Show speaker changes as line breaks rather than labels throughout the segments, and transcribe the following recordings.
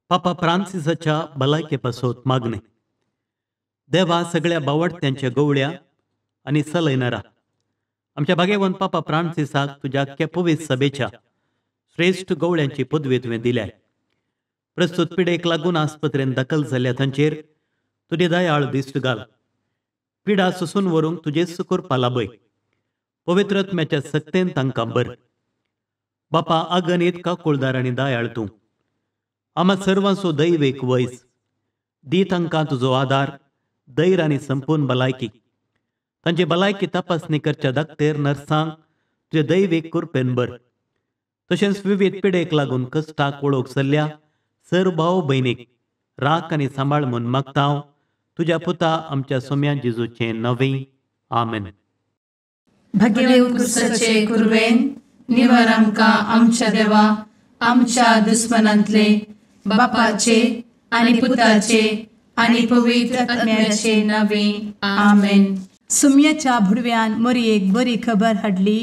पापा फ्रांसिसाच्या भलायके पासत मागणे. देवा सगळ्या बावडत्यांच्या गवळ्या आनी सलयनारा आमच्या भाग्यवंत पापा फ्रांसिसाक तुज्या पवित्र सभेच्या श्रेश्ठ गवळ्यांची पदवी तुवें दिल्या. प्रस्तुत पिडेक लागून आस्पत्रेन दाखल जाल्ल्या तांचेर तुजी दयाळ दिश्ट घाल. पिडा सोसून व्हरूंक तुजेच करपा लाभय. पवित्र आत्म्याच्या सक्तेन तांकां बर. बापा अगणीत काकुळदार आनी दयाळ तूं आमा सर्वांचो दैवेक वयस दी. तांकां तुजो आदार, धैर्य आनी संपूर्ण भलायकी. तांची भलायकी तपासणी करच्या दाक्तेर नर्सांक तुजे दैवीक कृपेन बर. तशेंच विविध पिडेक लागून कश्टाक वळख चल्ल्या सर भाव भयणीक राख आनी सांबाळ म्हूण मागता हांव तुज्या पुता आमच्या सोम्या जेजूचें नवें. आमेन.
भगेवन क्रिस्ताचे कुर्वेन निवर आमकां आमच्या देवा आमच्या दुस्मनांतले बापाचे आनी पुताचे आनी पवित्र आत्म्याचे नवे. आमेन.
सुम्याच्या भुडव्यान मोरयेक बरी खबर हाडली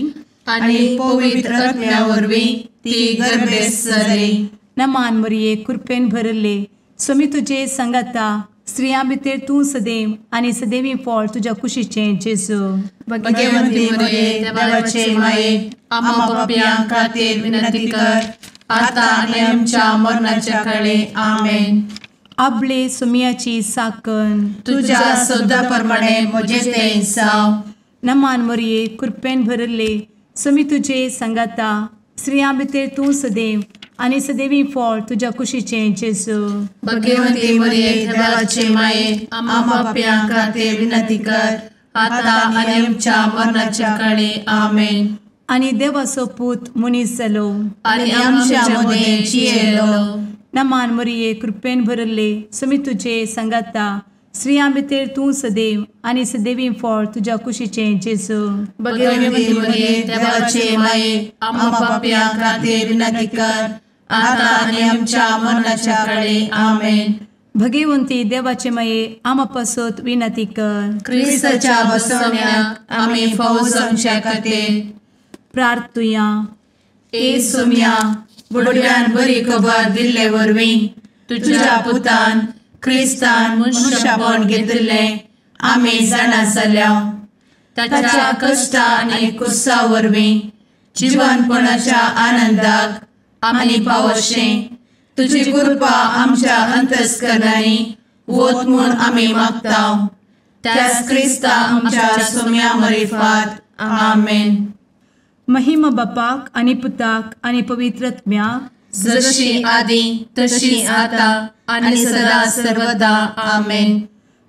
आनी पवित्र आत्म्या वरवीं ती गर्भेस्त जाली.
नमान मोरये, कृपेन भरले, स्वामी तुजे संगाता, स्त्रियां भितर तूं सदैव आनी सदैवी फळ तुज्या कुशीचें जेजू.
भगवंती मोरये, देवाचे माये, आम्हा पाप्यां खातीर विनंती कर आता आनी आमच्या मरणाच्या काळे. आमेन.
आपले सुम्याची साकन
तुज्या सदा प्रमाणे म्हजें तें जावं.
नमान मोरये, कृपेन भरले, स्वामी तुजे संगाता, स्त्रियां भितर तूं सदैव आनी सदैवी फळ तुज्या कुशीचें जेजू.
भगवंती मोरये, देवाचे माये, आम्हा पाप्यां खातीर विनंती कर आता आनी आमच्या मरणाच्या काळे. आमेन.
आनी देवाचो पूत मनीस जालो
आनी आमच्या मदें जियेलो.
नमान मोरये, कृपेन भरले, स्वामी तुजे संगाता, स्त्रियां भितर तूं सदैव आनी सदैवी फळ तुज्या कुशीचें जेजू.
भगवंती मोरये, देवाचे माये, आम्हा पाप्यां खातीर विनंती कर आता आनी आमच्या मरणाच्या काळे. आमेन.
भगवंती देवाचे माये, आम्हा पासत विनंती कर.
क्रिस्ताच्या बसवण्याक आमी फावो जावच्या खातीर
प्रार्थुया.
ए सोम्या, बुडव्यान बरी खबर दिल्ले वरवीं तुज्या पुतान क्रिस्तान मनुष्यपण घेतिल्लें आमी जाणा जाल्या. ताच्या कश्टा आनी कुर्सा वरवीं जिवनपणाच्या आनंदाक आमी पावशें तुजी कृपा आमच्या अंतस्करणांनी वत म्हूण आमी मागता. त्याच क्रिस्ता आमच्या सोम्या मरिफात. आमेन.
महिमा बापाक आनी पुताक आनी पवित्र आत्म्याक,
जशी आदी तशी आता आनी सदा सर्वदा. आमेन.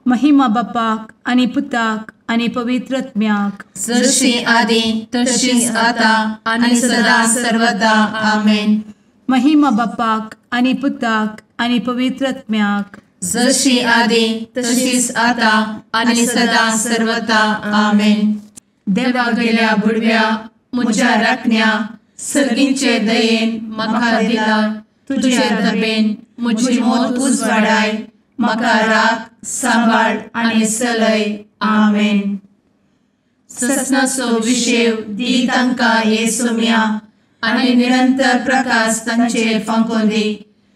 महिमा बापाक आनी पुताक आनी पवित्र आत्म्याक,
जशी आदी तशी आता आनी सदा सर्वदा. आमेन.
महिमा बापाक आनी पुताक आनी पवित्र आत्म्याक,
जशी आदी तशीच आता आनी सदा सर्वदा. आमेन. देवा गेल्या बुडव्या म्हज्या राखण्या सर्गींचे दयेन म्हाका दिला तुजे दबेन म्हजी मोत उजवाडाय म्हाका राख सांबाळ आनी सलय. आमेन. ससनाचो विशेव दी तांकां हे सोम्या आनी निरंतर प्रकाश तांचेर फांकोवन दी.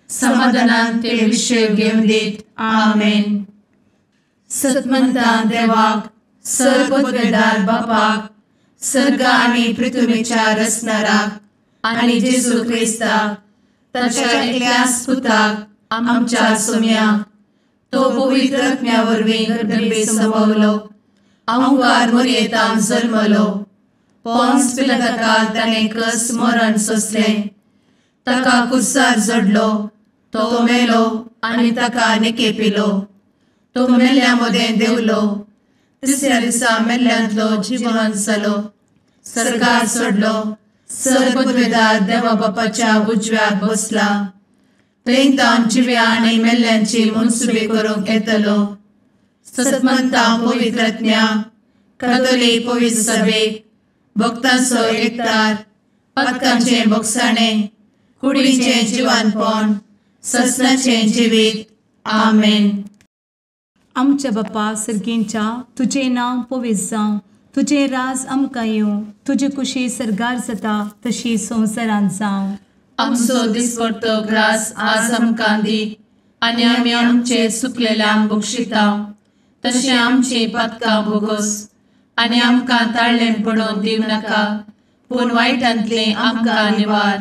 समाधानान ते विशेव घेवन दीत. आमेन. सतमंता देवाक, सर्वपदवेदार बापाक, सर्ग आनी पृथ्वीच्या रचणाराक आनी जेजू क्रिस्ताक ताच्या एकल्याच पुताक आमच्या सोम्याक, तो पवित्र आत्म्या वरवीं गर्भे संभवलो, अहंकार मोरयेतान जल्मलो, पोन्स पिलाताकाल ताणें कस मरण सोंसलें, ताका कुर्सार जडलो, तो मेलो आनी ताका निकेपिलो, तो मेल्ल्या मदें देंवलो, तिसऱ्या दिसा मेल्ल्यांतलो जिवन जालो, सर्गार सोडलो, सर्वपदवेदार देवा बापाच्या उजव्याक बसला, थंय तावन जिव्या आनी मेल्ल्यांची मनसुबी करूंक येतलो. सतमंता पवित्र आत्म्या, कातोलीक पवित्र सभेक, भक्तांचो एकतार, पातकांचें भोगसाणें, कुडीचें जिवानपण, ससनाचें जिवीत. आमेन.
आमच्या बापा सर्गींच्या, तुजें नांव पवित्र जावं, तुजें राज आमकां येवं, तुजी कुशी सर्गार जाता तशी संवसारांत जावं.
आमचो दिसपडतो ग्रास आज आमकां दी आनी आमी आमचे सुकलेल्यांक बक्षिता तशें आमची पातकां भोगोस आनी आमकां ताळ्ळें पडोवन दिवं नाका पूण वायटांतलें आमकां निवार.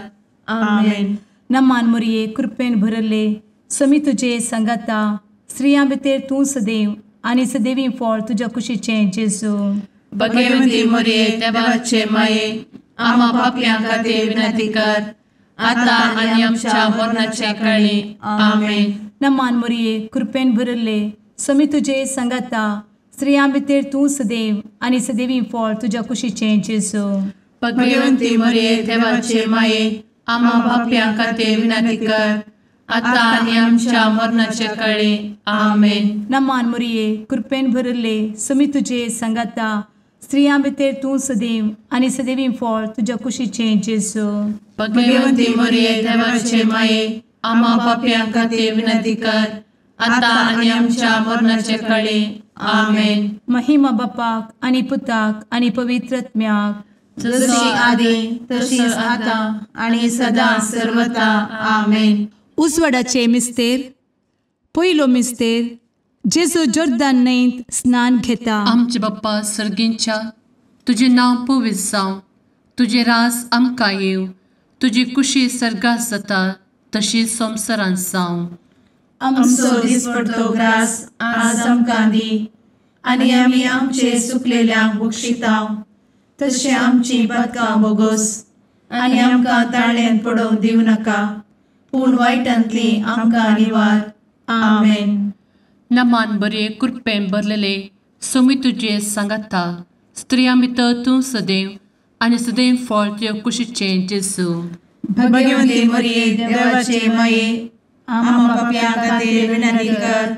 आमेन.
नमान मोरये कृपेन भरले समी तुजे संगाता स्त्रियां भितर तूं सदैव आनी सदैवी फळ तुज्या कुशीचें जेजू.
भगवती मोरये देवाचे माये आमा पापयां खातीर विनंती कर आतां आनी आमच्या मरणाच्या काळी. आमेन.
नमान मोरये कृपेन भरले समी तुजे संगाता स्त्रियां भितर तूं सदैव आनी सदैवी फळ तुज्या कुशीचें जेजू.
भगवती मोरये देवाचे माये आमा पापयां खातीर विनंती कर आतां आनी आमच्या मरणाच्या काळी. आमेन.
नमान मोरये कृपेन भरले समी तुजे संगाता स्त्रियां भितर तूं सदैव आनी सदैवी फळ तुज्या कुशीचें जेजू.
भगवती मोरये देवाचे माये आमा पापयां खातीर विनंती कर आतां आनी आमच्या मरणाच्या काळी. आमेन.
महिमा बापाक आनी पुताक आनी पवित्र आत्म्याक
जशी आदी तशीच आतां आनी सदां सर्वता. आमेन.
उजवाडाचे मिस्तेर. पयलो मिस्तेर जेजू जोर्दान न्हंयत स्नान घेता.
आमचे बाप्पा सर्गींच्या तुजें नांव पवित्र जावं, तुजें राज आमकां येवं, तुजी कुशी सर्गात जाता तशी संवसारांत जावं.
आमचो दिसपडतो ग्रास आज आमकां दी आनी आमी आमचे सुकलेल्यांक बक्षिता तशें आमची पातकां भोगोस आनी आमकां ताळ्यांत पडोवन दिवं नाका पूण वायटांतली आमकां निवार. आमेन.
नमान बरे कृपेन भरलेले सोमी तुजे सांगाता स्त्रियां भितर तूं सदैव आनी सदैव फळ तुज्या कुशीचें जेजू.
भगवती मोरये देवाचे माये आमा पापयां खातीर विनंती कर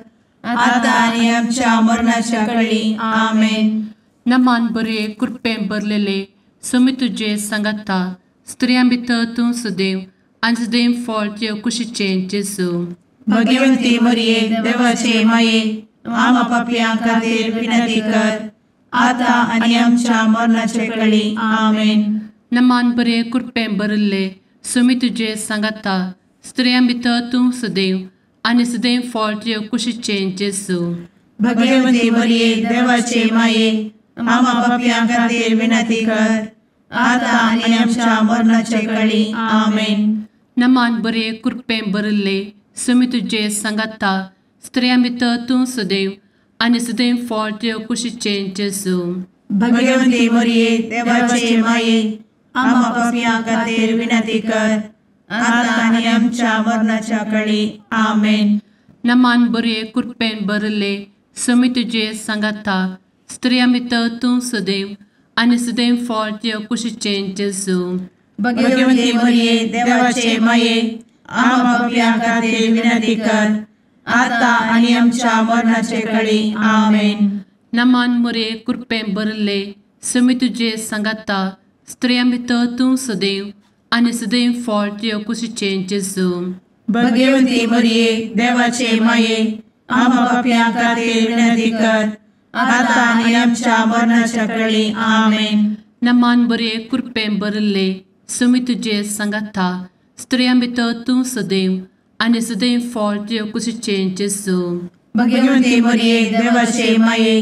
आतां आनी आमच्या मरणाच्या काळी. आमेन.
नमान बरे कृपेन भरलेले सोमी तुजे सांगाता स्त्रियां भितर तूं सदैव आनी सदैव फळ तुज्या कुशीचें जेजू.
भगवती मोरये देवाचे माये आमा पापयां खातीर विनंती कर आतां आनी आमच्या मरणाच्या काळी. आमेन.
नमान बरे कृपेन भरलेले सोमी तुजे सांगाता स्त्रियां भितर तूं सदैव आनी सदैव फळ तुज्या कुशीचें जेजू.
भगवती मोरये देवाचे माये आमा पापयां खातीर विनंती कर आतां आनी आमच्या मरणाच्या काळी. आमेन.
नमान बरे कृपेन भरलेले सोमी तुजे सांगाता स्त्रियां भितर तूं सदैव आनी सदैव फळ तुज्या कुशीचें जेजू.
भगवती मोरये देवाचे माये आमा पापयां खातीर विनंती कर आतां आनी आमच्या मरणाच्या काळी. आमेन.
नमान बरे कृपेन भरलेले सोमी तुजे सांगाता स्त्रियां भितर तूं सदैव आनी सदैव फळ तुज्या कुशीचें जेजू.
भगवती मोरये देवाचे माये आमा पापयां खातीर विनंती कर आतां आनी आमच्या मरणाच्या काळी. आमेन.
नमान मोरये कृपेन भरलेले सोमी तुजे सांगाता स्त्रियां भितर तूं सदैव आनी सदैव फळ तुज्या कुशीचें जेजू.
भगवती मोरये देवाचे माये आमा पापयां खातीर विनंती कर आतां आनी आमच्या मरणाच्या काळी. आमेन.
नमान बरे कृपेन भरलेले सोमी तुजे सांगाता स्त्रियां भितर तूं सदैव आनी सदैव फळ तुज्या कुशीचें जेजू.
भगवती मोरये देवाचे माये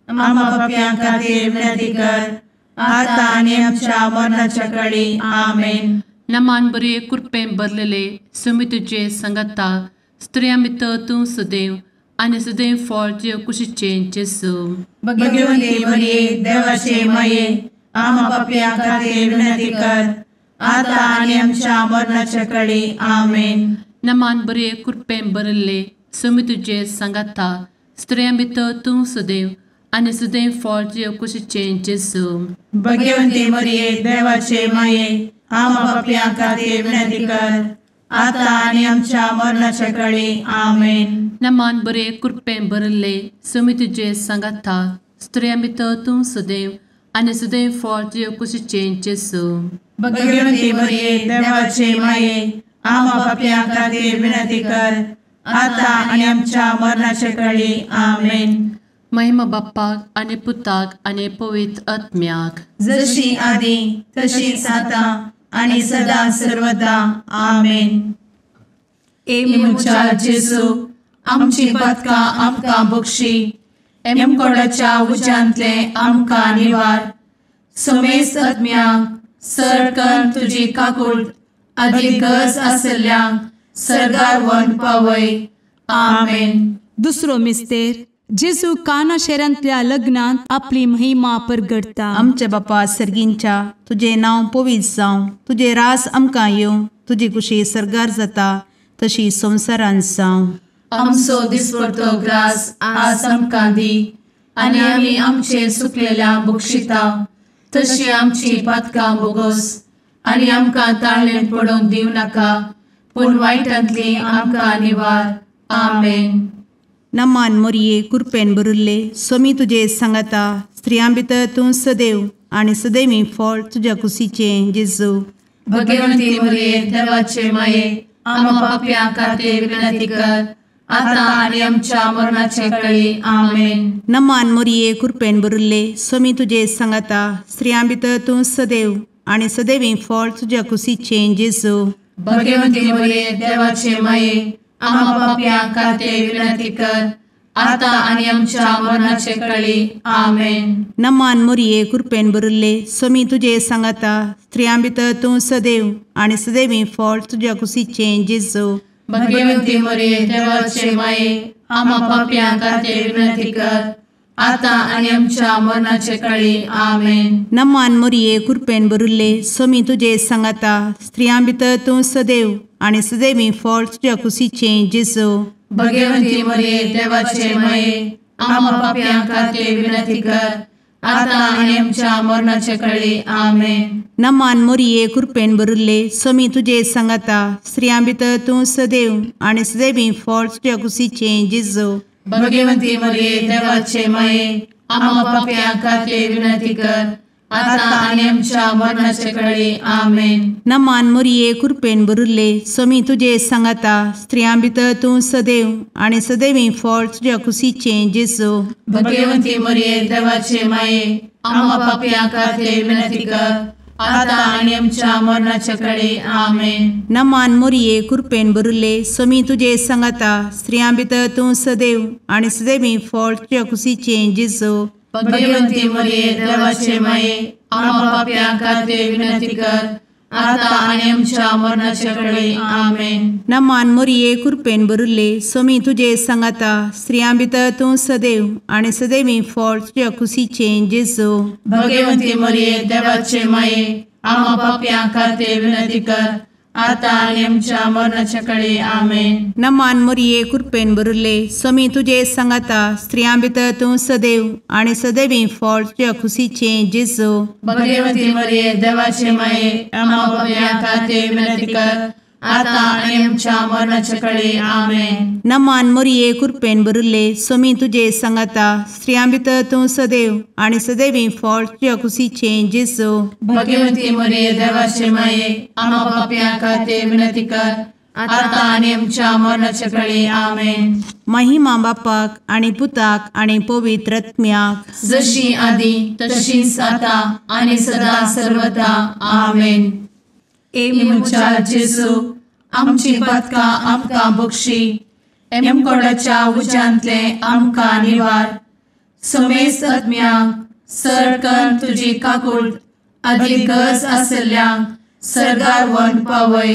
आमा पापयां खातीर विनंती कर आतां आनी आमच्या मरणाच्या काळी. आमेन.
नमान बरे कृपेन भरलेले सोमी तुजे सांगाता स्त्रियां भितर तूं सदैव आनी सदैव फळ तुज्या कुशीचें जेजू.
भगवती मोरये देवाचे माये आमा पापयां खातीर विनंती कर आतां आनी आमच्या मरणाच्या काळी. आमेन.
नमान बरे कृपेन भरलेले सोमी तुजे सांगाता स्त्रियां भितर तूं सदैव आनी सदैव फळ तुज्या कुशीचें जेजू.
भगवती मोरये देवाचे माये आमा पापयां खातीर विनंती कर आतां आनी आमच्या मरणाच्या काळी. आमेन.
नमान बरे कृपेन भरलेले सोमी तुजे सांगाता स्त्रियां भितर तूं सदैव आनी सदैव फळ तुज्या कुशीचें जेजू.
भगवती मोरये देवाचे माये आमा पापयां खातीर विनंती कर आतां आनी आमच्या मरणाच्या काळी. आमेन.
महिमा बाप्पाक आनी पुताक आनी पवित्र आत्म्याक
जशी आदी तशीच आतां आनी सदां सर्वदा. आमेन. ए म्हज्या जेजू, आमची पातकां आमकां बक्षी, एमकोडाच्या उज्यांतले आमकां निवार. समेस्त आत्म्यांक सरकन तुजी काकूट आदी गरज आसल्ल्यांक सर्गार व्हरून पावय. आमेन.
दुसरो मिस्तेर, जेजू काना शहरांतल्या लग्नांत आपली महिमा परगटता.
आमच्या बापा सर्गींच्या, तुजें नांव पवित्र जावं, तुजें रास आमकां येवं, तुजी कुशी सर्गार जाता तशी संवसारांत जावं.
आमचो दिसपडतो ग्रास आज आमकां दी, आनी आमी आमचे सुकलेल्या बक्षिता तशी आमची पातकां बोगोस, आनी आमकां ताळणेंत पडोवंक दिवं नाका, पूण वायटांतली आमकां निवार. आमेन.
नमान मोरये, कुरपेन भरिल्ले, सोमी तुजे सांगाता, स्त्रियां भितर तूं सदैव आनी सदैवी फळ तुज्या कुशीचें जेजू.
भगवंती मोरये, देवाचे माये, आमा पापयां खातीर विनंती कर, आतां आनी आमच्या मरणाचे कळी. आमेन.
नमान मोरये, कुरपेन भरिल्ले, सोमी तुजे सांगाता, स्त्रियां भितर तूं सदैव आनी सदैवी फळ तुज्या कुशीचें जेजू.
भगवंती मोरये, देवाचे माये, आमा पापयां खातीर विनंती कर, आतां आनी आमच्या मरणाचे कळी. आमेन.
नमान मोरये, कुरपेन भरिल्ले, सोमी तुजे सांगाता, स्त्रियां भितर तूं सदैव आनी सदैवी फळ तुज्या कुशीचें जेजू.
भगवंती मोरये, देवाचे माये, आमा पापयां खातीर विनंती कर, आतां आनी आमच्या मरणाचे कळी. आमेन.
नमान मोरये, कुरपेन भरिल्ले, सोमी तुजे सांगाता, स्त्रियां भितर तूं सदैव आनी सदैवी फळ तुज्या कुशीचें जेजू.
भगवंती मोरये, देवाचे माये, आमा पापयां खातीर विनंती कर, आतां आनी आमच्या मरणाचे कळी. आमेन.
नमान मोरये, कुरपेन भरिल्ले, सोमी तुजे सांगाता, स्त्रियां भितर तूं सदैव आनी सदैवी फळ तुज्या कुशीचें जेजू.
भगवंती मोरये, देवाचे माये, आमा पापयां खातीर विनंती कर, आतां आनी आमच्या मरणाचे कळी. आमेन.
नमान मोरये, कुरपेन भरिल्ले, सोमी तुजे सांगाता, स्त्रियां भितर तूं सदैव आनी सदैवी फळ तुज्या कुशीचें जेजू.
भगवंती मोरये, देवाचे माये, आमा पापयां खातीर विनंती कर, आतां आनी आमच्या मरणाचे कळी. आमेन.
नमान मोरये, कुरपेन भरिल्ले, सोमी तुजे सांगाता, स्त्रियां भितर तूं सदैव आनी सदैवी फळ तुज्या कुशीचें जेजू.
भगवंती मोरये, देवाचे माये, आमा पापयां खातीर विनंती कर, आतां आनी आमच्या मरणाचे कळी. आमेन.
नमान मोरये, कुरपेन भरिल्ले, सोमी तुजे सांगाता, स्त्रियां भितर तूं सदैव आनी सदैवी फळ तुज्या कुशीचें जेजू.
भगवंती मोरये, देवाचे माये, आमा पापयां खातीर विनंती कर, आतां आनी आमच्या मरणाचे कळी. आमेन.
नमान मोरये, कुरपेन भरिल्ले, सोमी तुजे सांगाता, स्त्रियां भितर तूं सदैव आनी सदैवी फळ तुज्या कुशीचें जेजू.
भगवंती मोरये, देवाचे माये, आमा पापयां खातीर विनंती कर, आतां आनी आमच्या मरणाचे कळी. आमेन.
नमान मोरये, कुरपेन भरिल्ले, सोमी तुजे सांगाता, स्त्रियां भितर तूं सदैव आनी सदैवी फळ तुज्या कुशीचें जेजू.
भगवंती मोरये, देवाचे माये, आमा पापयां खातीर विनंती कर, आतां आनी आमच्या मरणाचे कळी. आमेन.
महिमा बापाक आनी पुताक आनी पवित्र आत्म्याक,
जशी आदी तशीच आतां आनी सदां सर्वदा. आमेन. ए म्हज्या जेजू, आमची पातकां आमकां बक्षी, एमकोडाच्या उज्यांतले आमकां निवार. समेस्त आत्म्यांक सरकन तुजी काकूट आदी गरज आसल्ल्यांक सर्गार व्हरून पावय.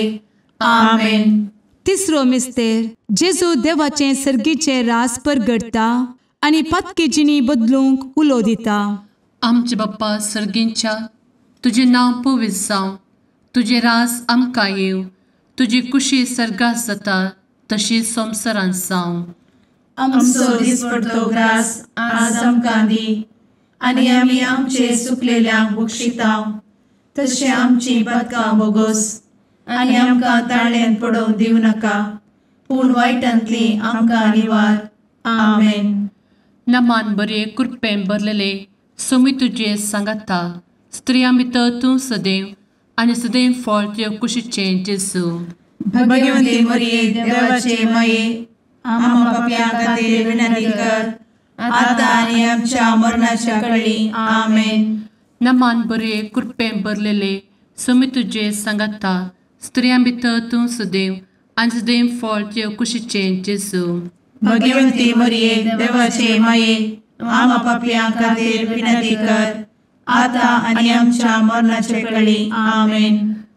आमेन.
तिसरो मिस्तेर, जेजू देवाचें सर्गीचें रास परगटता आनी पातकी जिणी बदलूंक उलो दिता.
आमचे बाप्पा सर्गींच्या, तुजें नांव पवित्र जावं, तुजें रास आमकां येवं, तुजी कुशी सर्गात जाता तशी संवसारांत जावं.
आमचो दिसपडतो ग्रास आज आमकां दी, आनी आमी आमचे सुकलेल्यांक बक्षिता तशें आमची पातकां बोगोस, आनी आमकां ताळ्यांत पडोवंक दिवं नाका, पूण वायटांतली आमकां निवार. आमेन.
नमान बरे कृपेन भरलेले, सोमी तुजे सांगाता, स्त्रियां भितर तूं सदैव आनी सदैव फळ तुज्या कुशीचें जेजू.
भगवंती मरिये, देवाचे माये, आम्हा पाप्यां खातीर विनंती कर, आतां आनी आमच्या मरणाच्या कळी. आमेन.
नमान बरे कृपेन भरलेले, सोमी तुजे सांगाता, स्त्रियां भितर तूं सदैव आनी सदैव फळ तुजे कुशीचें जेजू.
भगवंती मरिये देवाचे माये, आमा पापयां खातीर विनंती कर, आतां आनी आमच्या मरणाचे कळी. आमेन.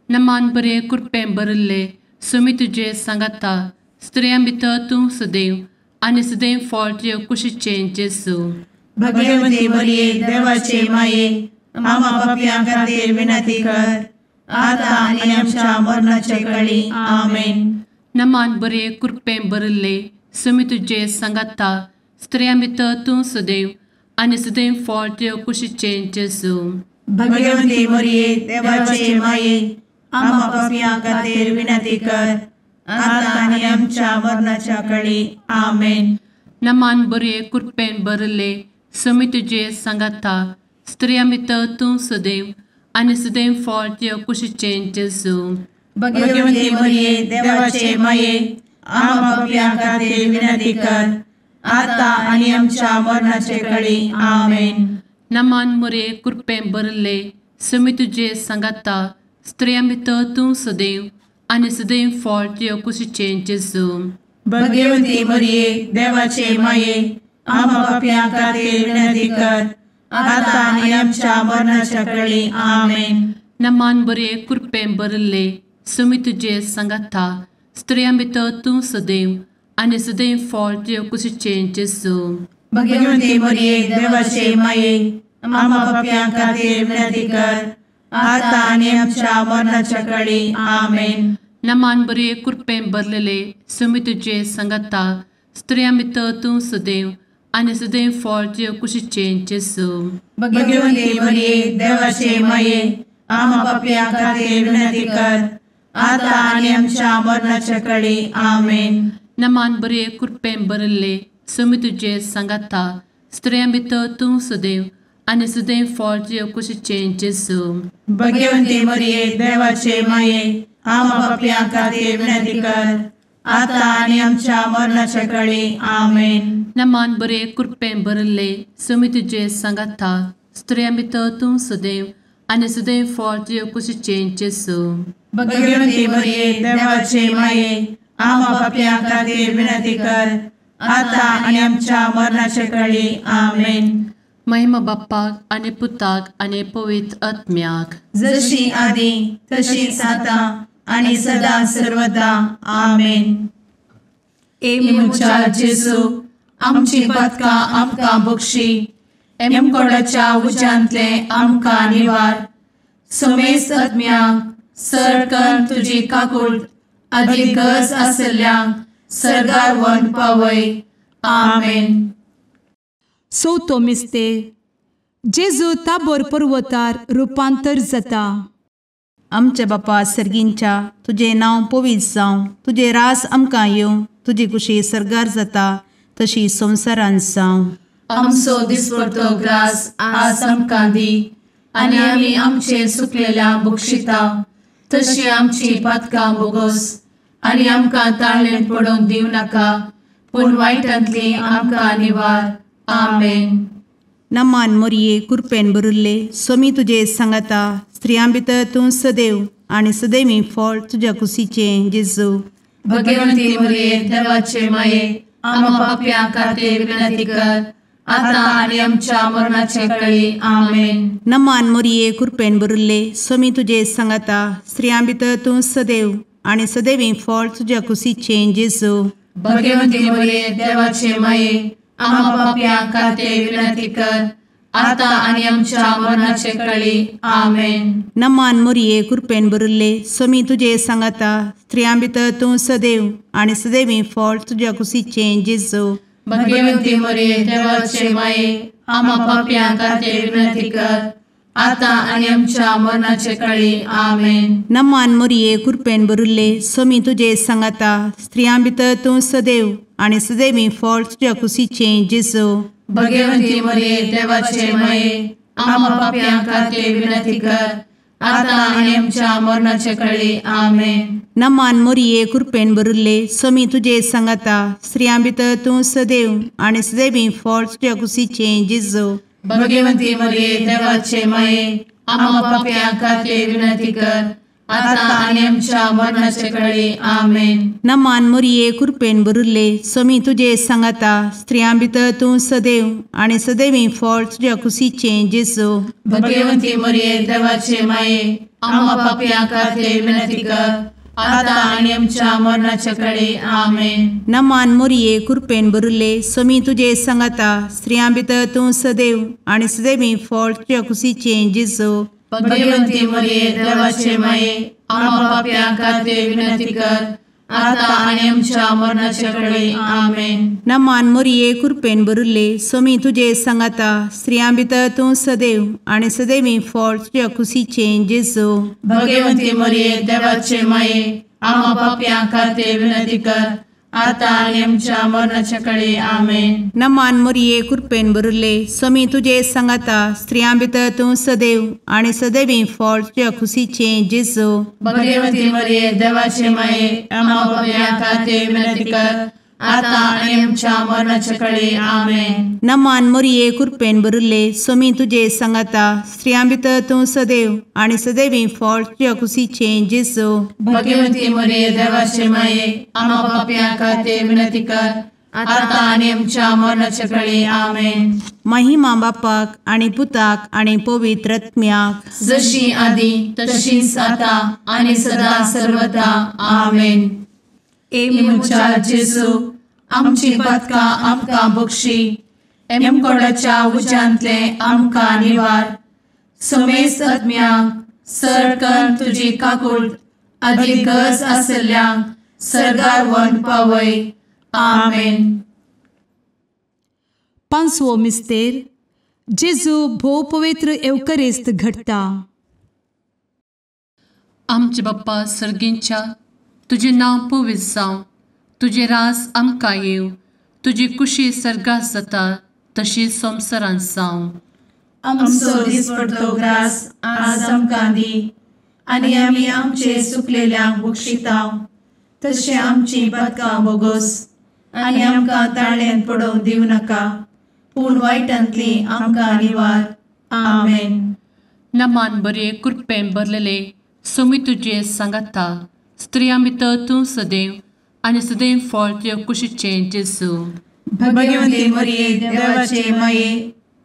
नमान बरे कृपेन भरिल्ले, सोमी तुजे सांगाता, स्त्रियां भितर तूं सदैव आनी सदैव फळ तुजे कुशीचें जेजू.
भगवंती मरिये देवाचे माये, आमा पापयां खातीर विनंती कर, आतां आनी आमच्या मरणाचे कळी. आमेन.
नमान बरे कृपेन भरिल्ले, सोमी तुजे सांगाता, स्त्रियां भितर तूं सदैव आनी सदैव फळ तुजे कुशीचें जेजू.
भगवंती मरिये देवाचे माये, आमा पापयां खातीर विनंती कर, आतां आनी आमच्या मरणाच्या कळी. आमेन.
नमान बरे कृपेन भरिल्ले, सोमी तुजे सांगाता, स्त्रियां भितर तूं सदैव आनी सदैव फळ तुजे कुशीचें जेजू.
भगवंती मरिये देवाचे माये, आमा पापयां खातीर विनंती कर, आतां आनी आमच्या मरणाचे कळी. आमेन.
नमान मरिये कृपेन भरिल्ले, सोमी तुजे सांगाता, स्त्रियां भितर तूं सदैव आनी सदैव फळ तुजे कुशीचें जेजू.
भगवंती मरिये देवाचे माये, आमा पापयां खातीर विनंती कर, आतां आनी आमच्या मरणाच्या कळी. आमेन.
नमान बरे कृपेन भरिल्ले, सोमी तुजे सांगाता, स्त्रियां भितर तूं सदैव आनी सदैव फळ तुजे कुशीचें जेजू.
भगवंती मरिये देवाचे माये, आमा पापयां खातीर विनंती कर, आतां आनी आमच्या मरणाच्या कळी. आमेन.
नमान बरे कृपेन भरलेले, सोमी तुजे सांगाता, स्त्रियां भितर तूं सदैव आनी सदैव फळ तुजे कुशीचें जेजू.
भगवंती मरिये देवाचे माये, आमा पापयां खातीर विनंती कर, आतां आनी आमच्या मरणाच्या कळी. आमेन.
नमान बरे कृपेन भरिल्ले, सोमी तुजे सांगाता, स्त्रियां भितर तूं सदैव आनी सदैव फळ तुजे कुशीचें जेजू.
भगवंती मरिये देवाचे माये, आमा पापयां खातीर विनंती कर, आतां आनी आमच्या मरणाच्या कळी. आमेन.
नमान बरे कृपेन भरिल्ले, सोमी तुजे सांगाता, स्त्रियां भितर तूं सदैव आनी सदैव फळ तुजे कुशीचें जेजू.
भगवंती मरिये देवाचे माये, आमा पापयां खातीर विनंती कर, आतां आनी आमच्या मरणाच्या कळी. आमेन.
महिमा बाप्पाक आनी पुताक आनी पवित्र आत्म्याक,
जशी आदी तशीच आतां आनी सदा सर्वदा. आमेन.
ए
म्हज्या जेजू, आमची पातकां आमकां बक्षी, एमकोडाच्या उज्यांतले आमकां निवार, समेस्त आत्म्यांक सरकन तुजी काकूट आदी गरज आशिल्ल्यांक सर्गार व्हरून पावय. आमेन.
चवथो मिस्तेर, जेजू ताबोर पर्वतार रुपांतर जाता.
आमच्या बापा सर्गींच्या, तुजें नांव पवित्र जावं, तुजें रास आमकां येवं, तुजी कुशी सर्गार जाता तशी संवसारांत जावं.
आमचो दिसपडतो ग्रास आज आमकां दी, आनी आमी आमचे सुकलेल्या बक्षिता तशी आमची पातकां बोगोस, आनी आमकां ताळणेंत पडोवंक दिवं नाका, पूण वायटांतली आमकां निवार. आमेन.
नमान मोरये कृपेन भरिल्ले, सोमी तुजे सांगाता, स्त्रियां भितर तूं सदैव आनी सदैवी फळ तुज्या कुशीचें जेजू.
भगवंती मोरये देवाचे माये, आमा पापयां खातीर विनंती कर, आतां आनी आमच्या मरणाचे कळी. आमेन.
नमान मोरये कृपेन भरिल्ले, सोमी तुजे सांगाता, स्त्रियां भितर तूं सदैव आनी सदैवी फळ तुज्या कुशीचें जेजू.
भगवंती मोरये देवाचे माये, आमा पापयां खातीर विनंती कर, आतां आनी आमच्या मरणाचे कळी. आमेन.
नमान मोरये कृपेन भरिल्ले, सोमी तुजे सांगाता, स्त्रियां भितर तूं सदैव आनी सदैवी फळ तुज्या कुशीचें जेजू.
भगवंती मोरये देवाचे माये, आमा पापयां खातीर विनंती कर, आतां आनी आमच्या मरणाचे कळी. आमेन.
नमान मोरये कृपेन भरिल्ले, सोमी तुजे सांगाता, स्त्रियां भितर तूं सदैव आनी सदैवी फळ तुज्या कुशीचें जेजू.
भगवंती मोरये देवाचे माये, आमा पापयां खातीर विनंती कर, आतां आनी आमच्या मरणाचे कळी. आमेन.
नमान मोरये कृपेन भरिल्ले, सोमी तुजे सांगाता, स्त्रियां भितर तूं सदैव आनी सदैवी फळ तुज्या कुशीचें जेजू.
भगवंती मोरये देवाचे माये, आमा पापयां खातीर विनंती कर आतां आनी आमच्या मरणाचे कडेन. आमेन.
नमान मोरये कृपेन भरिल्ले स्वामी तुजे सांगाता, स्त्रियां भितर तूं सदैव आनी सदैवी फळ तुज्या कुशीचें जेजू.
भगवंती मोरये देवाचे माये आमा पापयां खातीर विनंती कर आतां आनी आमच्या मरणाचे कडेन. आमेन.
नमान मोरये कृपेन भरिल्ले स्वामी तुजे सांगाता, स्त्रियां भितर तूं सदैव आनी सदैवी फळ तुज्या कुशीचें जेजू.
भगवंती मोरये देवाचे माये आमा पापयां खातीर विनंती कर आतां आनी आमच्या मरणाचे कडेन. आमेन.
नमान मोरये कृपेन भरिल्ले स्वामी तुजे सांगाता, स्त्रियां भितर तूं सदैव आनी सदैवी फळ तुज्या कुशीचें जेजू.
भगवंती मोरये देवाचे माये आमा पापयां खातीर विनंती कर आतां आनी आमच्या मरणाचे कडेन. आमेन.
नमान मोरये कृपेन भरिल्ले स्वामी तुजे सांगाता, स्त्रियां भितर तूं सदैव आनी सदैवी फळ तुज्या कुशीचें जेजू.
भगवंती मोरये देवाचे माये आमा पापयां खातीर विनंती कर आतां आनी आमच्या मरणाचे कडेन. आमेन.
नमान मोरये कृपेन भरिल्ले स्वामी तुजे सांगाता, स्त्रियां भितर तूं सदैव आनी सदैवी फळ तुज्या कुशीचें जेजू.
भगवंती मोरये देवाचे माये आमा पापयां खातीर विनंती कर आतां आनी आमच्या मरणाचे कडेन. आमेन.
महिमा बापाक आनी पुताक आनी पवित्र आत्म्याक,
जशी आदी तशीच आतां आनी सदा सर्वदा. आमेन. ए म्हज्या जेजू आमची पातकां आमकां बक्षी, एमकोडाच्या उज्यांतले आमकां निवार, समेस्त आत्म्यांक सरकन तुजी काकूट आदी गरज आशिल्ल्यांक सर्गार व्हरून पावय. आमेन.
पांचवो मिस्तेर जेजू भोव पवित्र एवकरिस्त घडटा.
आमचे बाप्पा सर्गींच्या, तुजें नांव पवित्र जावं, तुजें राज आमकां येवं, तुजी कुशी सर्गात जाता तशी संवसारांत जावं.
आमचो दिसपडतो ग्रास आज आमकां दी आनी आमी आमचे चुकलेल्यांक बक्षितांव तशें आमची पातकां बोगोस आनी आमकां ताळ्यांत पडोवंक दिवं नाका, पूण वायटांतली आमकां निवार. आमेन.
नमान बरे कृपेन भरलेले स्वामी तुजे सांगाता, स्त्रियां भितर तूं सदैव आनी सदैव फळ तुज्या कुशीचें जेजू.
भगवंती मोरये देवाचे माये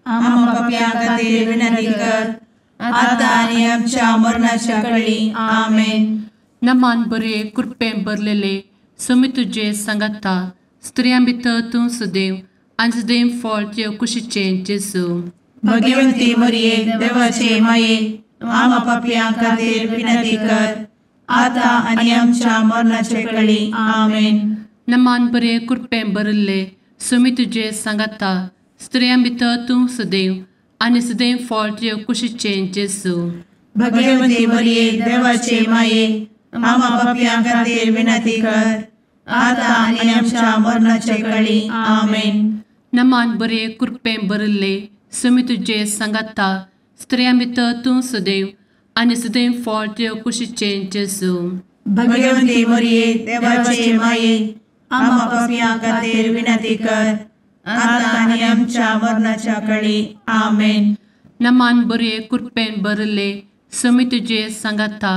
आमा पापयां खातीर विनंती कर आतां आनी आमच्या मरणाच्या कडेन. आमेन.
नमान बरे कृपेन भरलेले स्वामी तुजे सांगाता, स्त्रियां भितर तूं सदैव आनी सदैव फळ तुज्या कुशीचें जेजू.
भगवंती मोरये देवाचे माये आमा पापयां खातीर विनंती कर आतां आनी आमच्या मरणाचे कडेन. आमेन.
नमान बरे कृपेन भरिल्ले स्वामी तुजे सांगाता, स्त्रियां भितर तूं सदैव आनी सदैव फळ तुज्या कुशीचें जेजू.
भगवंती मोरये देवाचे माये आमा पापयां खातीर विनंती कर आतां आनी आमच्या मरणाचे कडेन. आमेन.
नमान बरे कृपेन भरिल्ले स्वामी तुजे सांगाता, स्त्रियां भितर तूं सदैव आनी सदैव फळ तुज्या कुशीचें जेजू.
भगवंती मोरये देवाचे माये आमा पापयां खातीर विनंती कर आतां आनी आमच्या मरणाच्या कडेन. आमेन.
नमान बरे कृपेन भरिल्ले स्वामी तुजे सांगाता,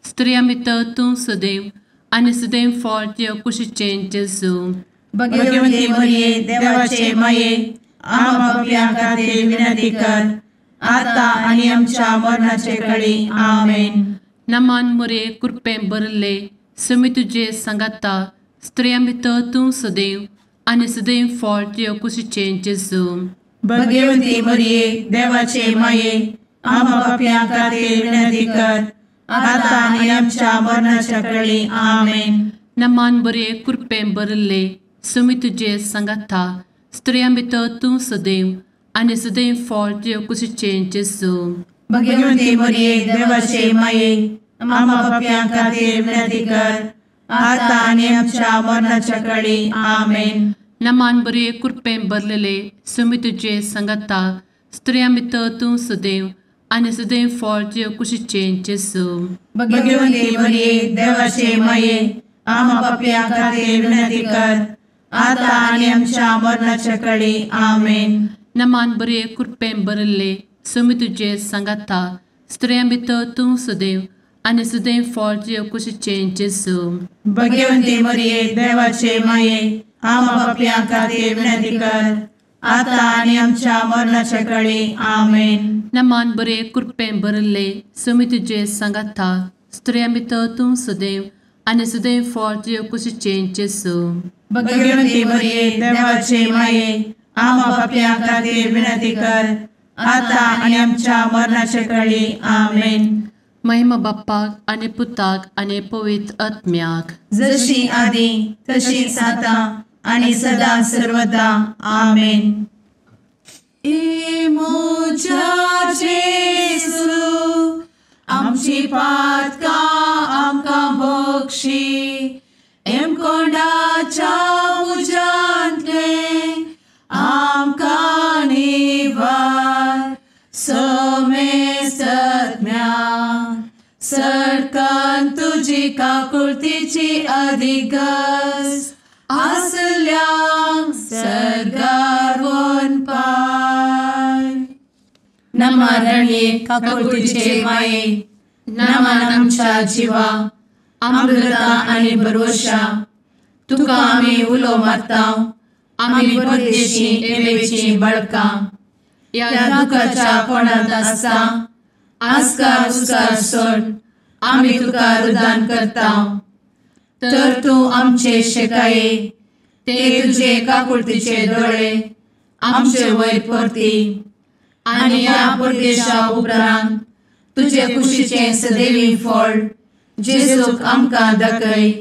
स्त्रियां भितर तूं सदैव आनी सदैव फळ तुज्या कुशीचें जेजू.
भगवंती मोरये देवाचे माये आमा पापयां खातीर विनंती कर आतां आनी आमच्या मरणाचे कडेन. आमेन.
नमान मोरये कृपेन भरिल्ले स्वामी तुजे सांगाता, स्त्रियां भितर तूं सदैव आनी सदैव फळ तुज्या कुशीचें जेजू.
भगवंती मोरये देवाचे माये आमा पापयां खातीर विनंती कर आतां आनी आमच्या मरणाच्या कडेन. आमेन.
नमान बरे कृपेन भरिल्ले स्वामी तुजे सांगाता, स्त्रियां भितर तूं सदैव आनी सदैव फळ तुज्या कुशीचें जेजू.
भगवंती मोरये देवाचे माये आमा पापयां खातीर विनंती कर आतां आनी आमच्या मरणाच्या कडेन. आमेन.
नमान बरे कृपेन भरलेले स्वामी तुजे सांगाता, स्त्रियां भितर तूं सदैव आनी सदैव फळ तुज्या कुशीचें जेजू.
भगवंती मोरये देवाचे माये आमा पापयां खातीर विनंती कर आतां आनी आमच्या मरणाच्या कडेन. आमेन.
नमान बरे कृपेन भरिल्ले स्वामी तुजे सांगाता, स्त्रियां भितर तूं सदैव आनी सदैव फळ तुजे कुशीचें जेजू.
भगवंती मरिये देवाचे माये, आमा पापयां खातीर विनंती कर, आतां आनी आमच्या मरणाच्या कळी. आमेन.
नमान बरे कृपेन भरिल्ले, स्वामी तुजे सांगाता, स्त्रियां भितर तूं सदैव आनी सदैव फळ तुजे कुशीचें जेजू.
भगवंती मरिये देवाचे माये, आमा पापयां खातीर विनंती कर, आतां आनी आमच्या मरणाच्या कळी. आमेन.
महिमा बाप्पाक आनी पुताक आनी पवित्र आत्म्याक,
जशी आदी तशीच आतां आनी सदा सर्वदा. आमेन. ए म्हज्या जेजू, आमची पातकां आमकां बक्षी, एमकोंडाच्या उज्यांतले आमकां निवार, समेस्तज्ञा सरकान तुजी काकुळतीची अधिगस आसल्यांक सर्गार वनपाय. नमरणये काकुळतीचे माये, नमन आमच्या जिवा, अमृता आनी भरवशा, तुका आमी उलो मारता, आमी परदेशी एवेची बळकां, ह्या दुखाच्या कोणांत आसता आस्कार उस्कार सोड आमी तुका रुदान करता, तर तूं आमचे शेकाये ते तुजे काकुळतीचे दोळे आमचे वयर परती, आनी ह्या परदेशा उपरांत तुजे कुशीचें सदैवी फळ जेजूक आमकां दाखय.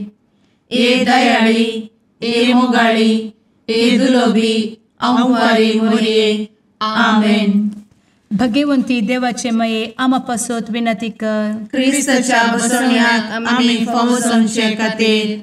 ए दयाळी, ए मोगाळी, ए दुलोबी अंवारी मोरये. आमेन.
भगवंती देवाचे माये, आमा पासत विनंती कर.
क्रिस्ताच्या बसवण्याक आमी फावो जावचे खातीर.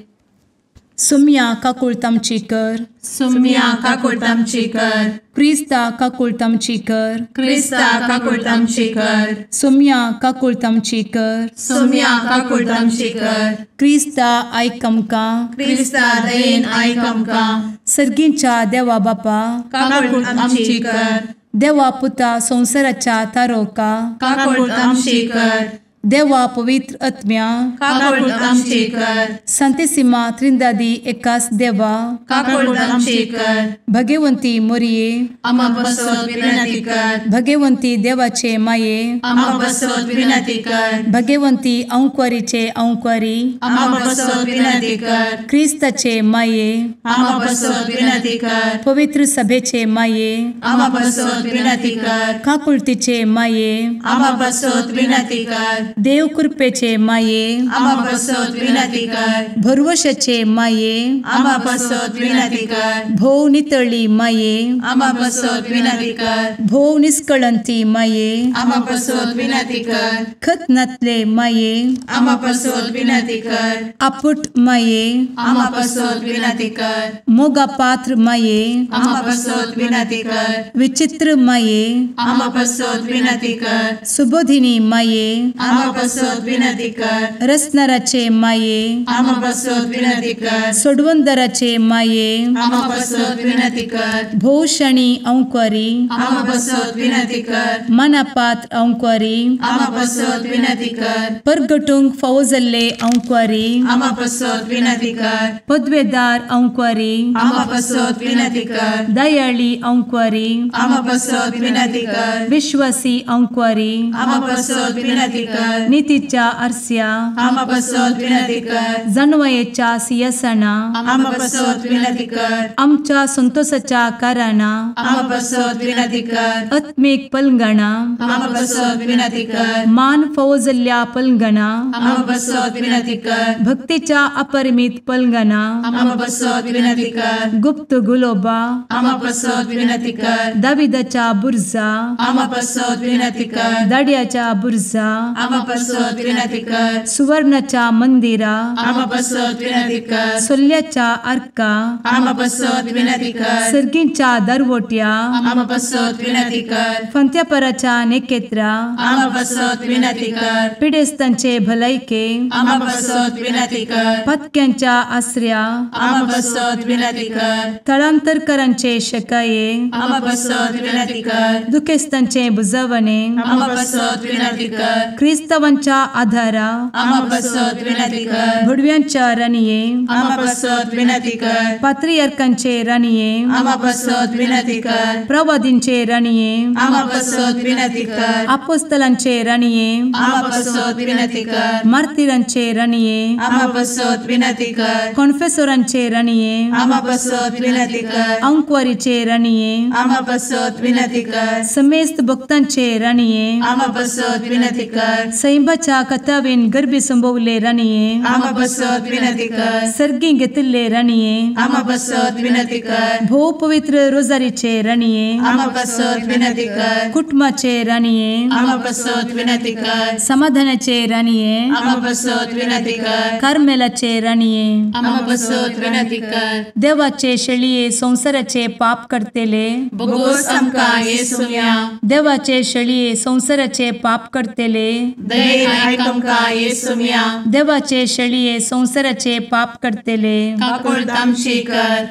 सुम्या काकुळट आमची कर.
सुम्या काकुळट आमची कर.
क्रिस्ता काकुळट आमची कर.
क्रिस्ता काकुळट आमची कर.
सुम्या काकुळट आमची कर.
सुम्या काकुळट आमची कर.
क्रिस्ता आयक आमकां.
क्रिस्ता दयेन आयक आमकां.
सर्गींच्या देवा बापा,
काकुळट आमची कर.
देवा पुता संवसाराच्या तारोका,
काकुळट आमची कर.
देवा पवित्र आत्म्या,
काकुळट आमची कर.
संतेसिमा त्रिंदादी एकास देवा,
काकुळट आमची कर.
भगवंती मोरये,
आमा पासत विनंती कर.
भगवंती देवाचे माये,
आमा पासत विनंती कर.
भगवंती अंकुरीचे अंकुरी,
आमा पासत विनंती कर.
क्रिस्ताचे माये,
आमा पासत विनंती कर.
पवित्र सभेचे माये,
आमा पासत विनंती कर.
काकुळतीचे माये,
आमा पासत विनंती कर.
देव कृपेचे माये,
आमा पासत विनंती कर.
भरवशाचे माये,
आमा पासत विनंती कर.
भोव नितळी माये,
आमा पासत विनंती कर.
भोव निष्कळंती माये,
आमा पासत विनंती कर.
खतनातले माये,
आमा पासत विनंती कर.
आपुट माये,
आमा पासत विनंती कर.
मोगा पात्र माये,
आमा पासत विनंती कर.
विचित्र माये,
आमा पासत विनंती कर.
सुबोधिनी माये,
आमा पासत विनंती कर.
रसनाराचे माये,
आमा पासत विनंती कर.
सोडवंदराचे माये,
आमा पासत विनंती कर.
भोवशणी अंकुरी,
आमा पासत विनंती कर.
मनापात्र अंकुरी,
आमा पासत विनंती कर.
परगटूंक फावो जाल्ले अंकुरी,
आमा पासत विनंती कर.
पदवेदार अंकुरी,
आमा पासत विनंती कर.
दयाळी अंकुरी,
आमा पासत विनंती कर.
विश्वासी अंकुरी,
आमा पासत विनंती कर.
नितीच्या आरस्या,
आमा पासत विनंती कर.
जाणवायेच्या सिंहासना,
आमा पासत विनंती कर.
आमच्या संतोषाच्या कारणा,
आमा पासत विनंती कर.
आत्मीक पलंगणा,
आमा पासत विनंती कर.
मान फावो जाल्ल्या पलंगणा,
आमा पासत विनंती कर.
भक्तीच्या अपरिमित पलंगणा,
आमा पासत विनंती कर.
गुप्त गुलोबा,
आमा पासत विनंती कर.
दाविदाच्या बुर्जा,
आमा पासत विनंती कर.
दाड्याच्या बुर्जा,
आमा पासत विनंती कर।
सुवर्णाच्या मंदिरा
आमा पासत विनंती कर।
सोल्याच्या आर्का
आमा पासत विनंती कर।
सर्गींच्या दरवोट्या
आमा पासत विनंती कर।
फंत्यापराच्या नेकेत्रा
आमा पासत विनंती कर।
पिडेस्तांचे भलायके
आमा पासत विनंती कर।
पत्क्यांच्या आसऱ्या
आमा पासत विनंती कर।
थळांतरकरांचे शकाये
आमा पासत विनंती कर।
दुखेस्तांचे बुजवणे
आमा पासत विनंती कर।
क्रिस्तावांच्या आधारा
आमा पासत विनंती कर।
भुडव्यांच्या राणये
आमा पासत विनंती कर।
पात्रियार्कांचे राणये
आमा पासत विनंती कर।
प्रवादींचे राणये
आमा पासत विनंती कर।
अपोस्तलांचे राणये
आमा पासत विनंती कर।
मार्तीरांचे राणये
आमा पासत विनंती कर।
कॉन्फेसोरांचे राणये
आमा पासत विनंती कर।
अंकवारीचे राणये
आमा पासत विनंती कर।
समेस्त भक्तांचे राणये
आमा पासत विनंती कर।
सैंबाच्या कथावेन गर्भी संभवले राणये
आमा पासत विनंती कर।
सर्गी घेतिल्ले राणये
आमा पासत विनंती कर।
भोव पवित्र रोजारीचे राणये
आमा पासत विनंती कर।
कुटुंबाचे राणये
आमा पासत विनंती कर।
समाधानाचे राणये
आमा पासत विनंती कर।
कार्मेलाचे राणये
आमा पासत विनंती कर।
देवाचे शेळये संसाराचे पाप करतेले
बोगोस आमकां येसुम्या।
देवाचे शेळये संसाराचे पाप करतेले
दयेन आयक आमकां येसुम्या।
देवाचे शेळये संसाराचे पाप करतेले
काकूळत आमची कर।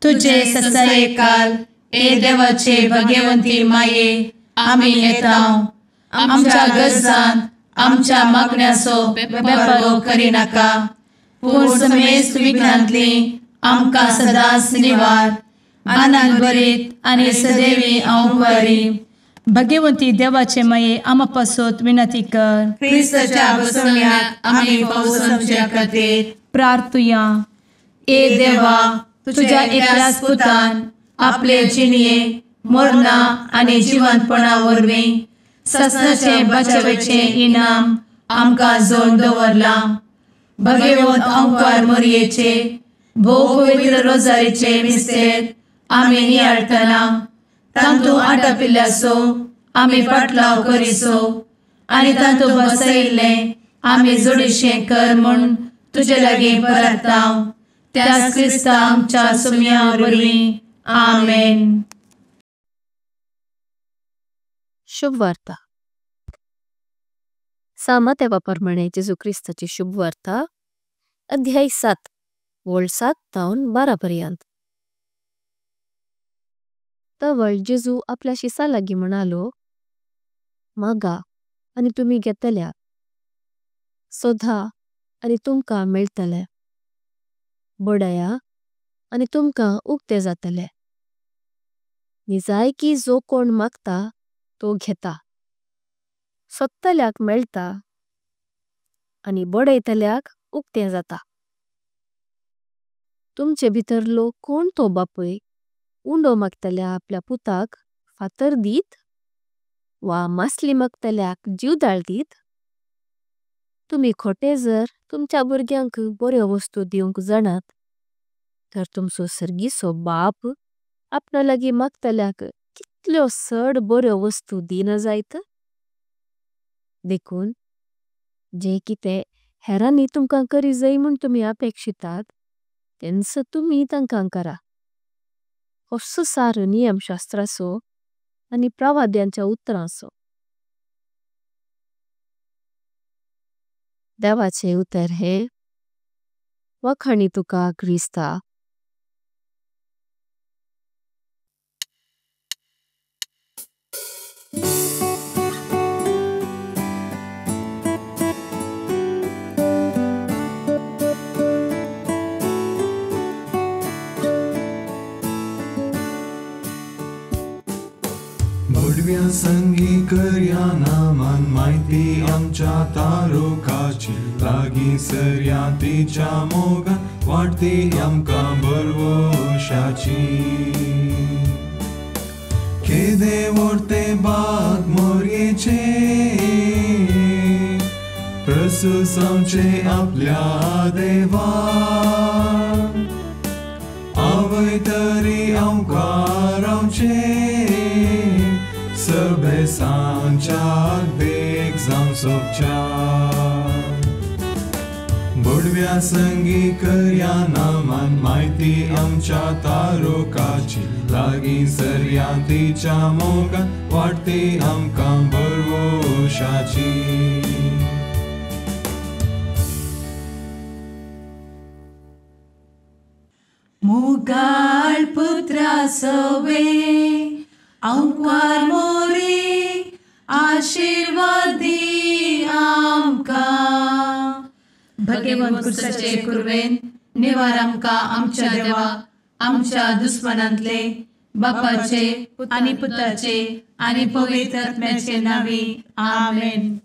तुझे
ससायेकाल ए देवाचे भगवंती माये आमी येता आमच्या गरजांत आमच्या मागण्याचो बेपारो करिनाका, पूण समेस्त विघ्नांतली आमकां सदांच निवार। आनंद भरीत आनी सदैवी अंकुरी
भगवंती देवाचे माये आमा पासत विनंती कर।
क्रिस्ताच्या बसवण्यात आमी पावस आमच्या खातीर
प्रार्थुया।
ए देवा, तुझ्या एकल्याच पुतान आपले जिणये मरणा आनी जिवंतपणा वरवीं ससनाचे बचावेचे इनाम आमकां जोड दवरलां। भगवंत अंकार मोरयेचे भोव पवित्र रोजारीचे मिस्तेर आमी नियाळटना तांतू आटापिल्ल्याचो आमी फाटलाव करिसो आनी तांतू बसयिल्लें आमी जोडीशें कर म्हूण तुजे लागीं परता त्याच क्रिस्ता आमच्या सुम्या वरवीं आमेन।
शुभवार्ता। सामातेवा परमाणे जेजू क्रिस्ताची शुभवार्ता अध्याय 7 वळ 7 तावन 12 पर्यंत। तवळ जेजू आपल्या शिसा लागी म्हणालो, मागा आनी तुमी घेतल्या, सोधा आनी तुमका मेळतले, बडया आनी तुमका उक्ते जातले। निजाय की जो कोण मागता तो घेता, सोत्तल्याक मेळता आनी बडयतल्याक उक्ते जाता। तुमचे भितरलो कोण तो बापुय उंडो मागतल्या आपल्या पुताक फातर दित वा मासली मागतल्याक जीवदाळ दित? तुमी खोटे जर तुमच्या बुर्ग्यांक बोरें वस्तु दिवंक जाणात तर तुमचो सर्गीचो बाप आपणा लागी मागतल्याक कितल्यो सड बोरें वस्तु दीना जायत? देखून जे किते हेरांनी तुमकां करी जाय म्हूण तुमी अपेक्षितात तेंच तुमी तांकां करा। होस्सो सार नियमशास्त्राचो आनी प्रवाद्यांच्या उत्तरांचो। देवाचे उत्तर हे वखाणी तुका क्रिस्ता।
भडव्या संगी करया नामान माहिती आमच्या तारुकाची लागी सरया तिच्या मोगान वाडती आमकां बरवशाची। केदे व्हडते बाग मोरयेचे प्रसूस आमचे आपल्या देवा आवय तरी आमकां रावचे सभेसांच्या देख जावं सोबच्या बोडव्या संगी करया नामान म्हायती आमच्या तारुकाची लागीं सरया तिच्या मोगान वाडटी आमकां भरवशाची.
मुगाळ पुत्रा सवे आंकवार मोरी आशीर्वादी आमकां.
भगवंत कुर्साचे कुर्वेन निवार आमकां आमच्या देवा आमच्या दुस्मनांतले बापाचे आनी पुताचे आनी पवित्र आत्म्याचे नांवी आमेन.